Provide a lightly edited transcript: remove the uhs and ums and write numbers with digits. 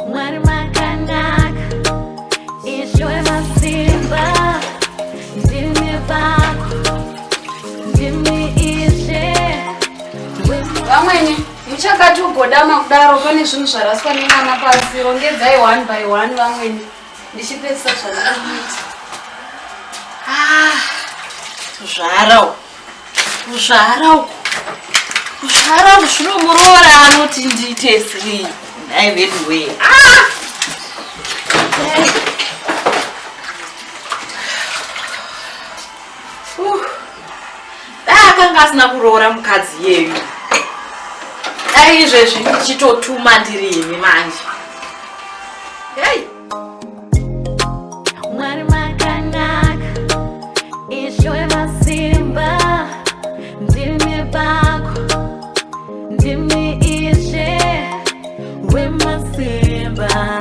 Mwari makanaka, Ishe wemasimba, ndimi bako, ndimi Ishe. Vamwene, muchakati ugodama kudaro pane zvinhu zvaraswa nemwana pasi, rongedzai one by one vamwene. Ndichipedzisa zvandikuita. Ah, kuzvara uku. Kuzvara uku. Kuzvara uku zvino muroora anoti ndiite sei? Nhai veduwee. Ah! Dai akanga asina kuroora mukadzi iyeyu. Dai izvezvi ndichitotuma ndiri ini manje. Hey! Mwari makanaka, Ishe wemasimba, ndimi bako, ndimi Ishe wemasimba.